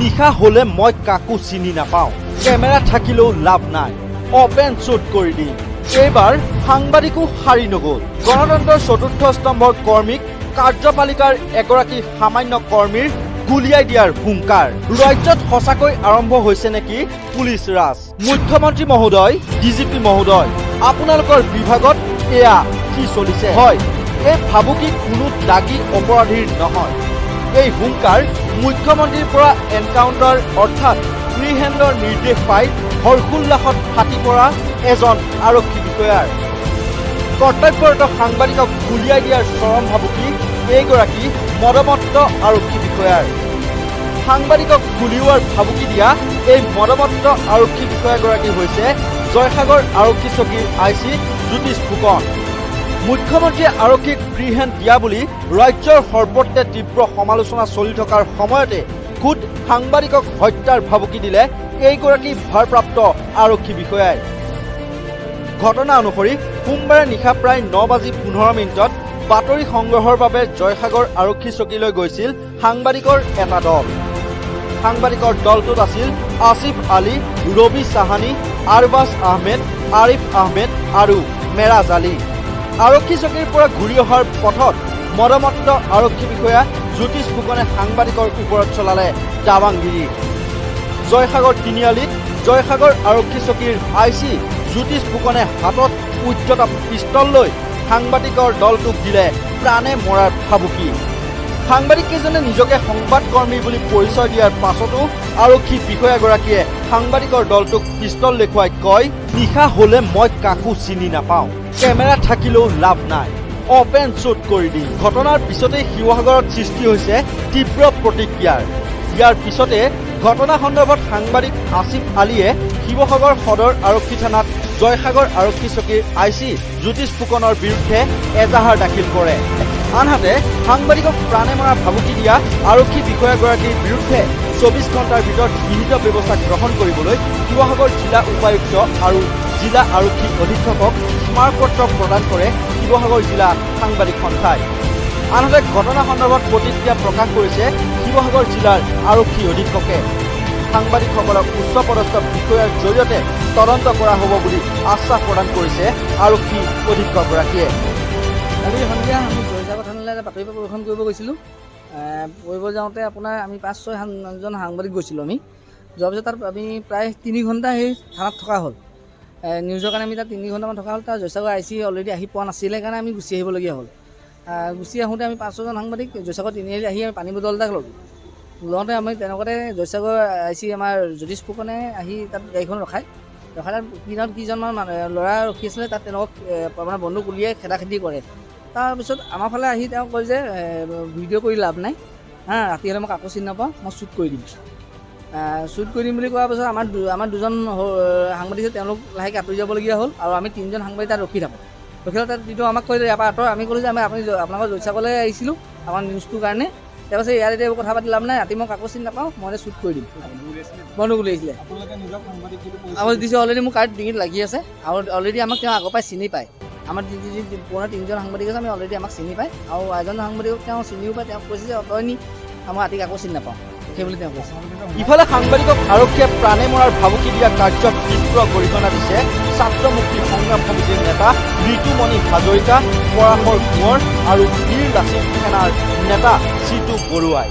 নিশা হলে মই কাকো চিনি নাপাওঁ, কেমেৰা থাকিলেও লাভ নাই, অপেন শ্বুট কৰি দিম। এইবাৰ সাংবাদিকো সাৰি নগ'ল। গণতন্ত্ৰৰ চতুৰ্থ স্তম্ভৰ কৰ্মীক কাৰ্যপালিকাৰ এগৰাকী সামান্য কৰ্মীৰ গুলীয়াই দিয়াৰ হুংকাৰ। ৰাজ্যত সঁচাকৈ আৰম্ভ হৈছে নেকি পুলিচ ৰাজ? মুখ্যমন্ত্ৰী মহোদয়, ডিজিপি মহোদয়, আপোনালোকৰ বিভাগত এয়া কি চলিছে? হয়, এই ভাবুকি কোনো দাগী অপৰাধীৰ নহয়। এই হুংকাৰ মুখ্যমন্ত্ৰীৰ পৰা এনকাউণ্টাৰ অৰ্থাৎ ফ্ৰী হেণ্ডৰ নিৰ্দেশ পাই হৰ্ষোল্লাসত ফাটি পৰা এজন আৰক্ষী বিষয়াৰ। কৰ্তব্যৰত সাংবাদিকক গুলীয়াই দিয়াৰ চৰম ভাবুকি এইগৰাকী মদমত্ত আৰক্ষী বিষয়াৰ। সাংবাদিকক গুলীওৱাৰ ভাবুকি দিয়া এই মদমত্ত আৰক্ষী বিষয়াগৰাকী হৈছে জয়সাগৰ আৰক্ষী চকীৰ I C Jyotish Phukan. মুখ্যমন্ত্ৰীয়ে আৰক্ষীক ফ্ৰী হেণ্ড দিয়া বুলি ৰাজ্যৰ সৰ্বত্ৰে তীব্ৰ সমালোচনা চলি থকাৰ সময়তে খোদ সাংবাদিকক হত্যাৰ ভাবুকি দিলে এইগৰাকী ভাৰপ্ৰাপ্ত আৰক্ষী বিষয়াই। ঘটনা অনুসৰি সোমবাৰে নিশা প্ৰায় 9 বাজি 15 মিনিটত বাতৰি সংগ্ৰহৰ বাবে জয়সাগৰ আৰক্ষী চকীলৈ গৈছিল সাংবাদিকৰ এটা দল। সাংবাদিকৰ দলটোত আছিল আছিফ আলী, ৰবি চাহানী, আৰবাজ আহমেদ, আৰিফ আহমেদ আৰু মেৰাজ আলী। আৰক্ষী চকীৰ পৰা ঘূৰি অহাৰ পথত মদমত্ত আৰক্ষী বিষয়া জ্যোতিষ ফুকনে সাংবাদিকৰ ওপৰত চলালে দাবাংগিৰি। জয়সাগৰ তিনিআলিত জয়সাগৰ আৰক্ষী চকীৰ I C জ্যোতিষ ফুকনে হাতত উদ্যত পিষ্টল লৈ সাংবাদিকৰ দলটোক দিলে প্ৰাণে মৰাৰ ভাবুকি। সাংবাদিককেইজনে নিজকে সংবাদকৰ্মী বুলি পৰিচয় দিয়াৰ পাছতো আৰক্ষী বিষয়াগৰাকীয়ে সাংবাদিকৰ দলটোক পিষ্টল দেখুৱাই কয়, "নিশা হলে মই কাকো চিনি নাপাওঁ, কেমেৰা থাকিলেও লাভ নাই, অপেন শ্বুট কৰি দিম।" ঘটনাৰ পিছতেই শিৱসাগৰত সৃষ্টি হৈছে তীব্ৰ প্ৰতিক্ৰিয়াৰ। ইয়াৰ পিছতে ঘটনা সন্দৰ্ভত সাংবাদিক আছিফ আলীয়ে শিৱসাগৰ সদৰ আৰক্ষী থানাত জয়সাগৰ আৰক্ষী চকীৰ I C জ্যোতিষ ফুকনৰ বিৰুদ্ধে এজাহাৰ দাখিল কৰে। আনহাতে সাংবাদিকক প্ৰাণে মৰা ভাবুকি দিয়া আৰক্ষী বিষয়াগৰাকীৰ বিৰুদ্ধে 24 ঘণ্টাৰ ভিতৰত বিহিত ব্যৱস্থা গ্ৰহণ কৰিবলৈ শিৱসাগৰ জিলা উপায়ুক্ত আৰু জিলা আৰক্ষী অধীক্ষকক স্মাৰকপত্ৰ প্ৰদান কৰে শিৱসাগৰ জিলা সাংবাদিক সন্থাই। আনহাতে ঘটনা সন্দৰ্ভত প্ৰতিক্ৰিয়া প্ৰকাশ কৰিছে শিৱসাগৰ জিলাৰ আৰক্ষী অধীক্ষকে। সাংবাদিকসকলক উচ্চ পদস্থ বিষয়াৰ জৰিয়তে তদন্ত কৰা হ'ব বুলি আশ্বাস প্ৰদান কৰিছে আৰক্ষী অধীক্ষকগৰাকীয়ে। কালি সন্ধিয়া আমি জয়সাগৰ থানালৈ এটা বাতৰি পৰিৱেশন কৰিব গৈছিলোঁ। কৰিব যাওঁতে আপোনাৰ আমি পাঁচ ছয়জন সাংবাদিক গৈছিলোঁ। আমি যোৱাৰ পিছত তাত আমি প্ৰায় 3 ঘণ্টা সেই থানাত থকা হ'ল। নিউজৰ কাৰণে আমি তাত 3 ঘণ্টামান থকা হ'ল। তাৰ জয়সাগৰ I C already আহি পোৱা নাছিলে কাৰণে আমি গুচি আহিবলগীয়া হ'ল। গুচি আহোঁতে আমি পাঁচ ছজন সাংবাদিক জয়সাগৰ তিনিআলি আহি আমি পানী বটল এটা ল'লোঁ। লওঁতে আমি তেনেকুৱাতে জয়সাগৰ I C আমাৰ জ্যোতিষ ফুকনে আহি তাত গাড়ীখন ৰখাই ৰখাই তাত কিনাৰত কেইজনমান ল'ৰা ৰখি আছিলে, তাত তেওঁলোকক মানে বন্দুক উলিয়াই খেদা খেদি কৰে। তাৰপিছত আমাৰ ফালে আহি তেওঁ কয় যে ভিডিঅ' কৰি লাভ নাই হা, ৰাতি হ'লে মই কাকো চিনি নাপাওঁ, মই শ্বুট কৰি দিম। শ্বুট কৰি দিম বুলি কোৱাৰ পাছত আমাৰ দুজন সাংবাদিক আছে, তেওঁলোক লাহেকৈ আঁতৰি যাবলগীয়া হ'ল আৰু আমি তিনিজন সাংবাদিক তাত ৰখি থাকোঁ। ৰখি থাকোঁ, তাত যিটো আমাক কয় যে ইয়াৰ পৰা আঁতৰ। আমি ক'লোঁ যে আমি আপুনি আপোনালোকৰ জয়সাগৰলৈ আহিছিলোঁ আমাৰ নিউজটোৰ কাৰণে। তেওঁ কৈছে ইয়াত এতিয়া কথা পাতি লাভ নাই, ৰাতি মই কাকো চিনি নাপাওঁ, মই শ্বুট কৰি দিম। বন্দুক উলিয়াইছিলে। আমাক দিছে, অলৰেডি মোৰ কাৰ্ড ডিঙিত লাগি আছে আৰু অলৰেডি আমাক তেওঁ আগৰ পৰাই চিনি পায়। আমাৰ যি পুৰণা তিনিজন সাংবাদিক আছে, আমি অলৰেডি আমাক চিনি পায় আৰু এজন সাংবাদিকক তেওঁ চিনিও পায়। তেওঁক কৈছে যে তই নি, আমাৰ ৰাতি কাকো চিনি নাপাওঁ, সেই বুলি তেওঁ কৈছে। ইফালে সাংবাদিকক আৰক্ষীয়ে প্ৰাণে মৰাৰ ভাবুকি দিয়া কাৰ্যক তীব্ৰ গৰিহণা দিছে ছাত্ৰ মুক্তি সংগ্ৰাম সমিতিৰ নেতা ঋতুমণি হাজৰিকা, পৰাশৰ কোঁৱৰ আৰু বীৰ লাচিত সেনাৰ নেতা চিতু বৰুৱাই।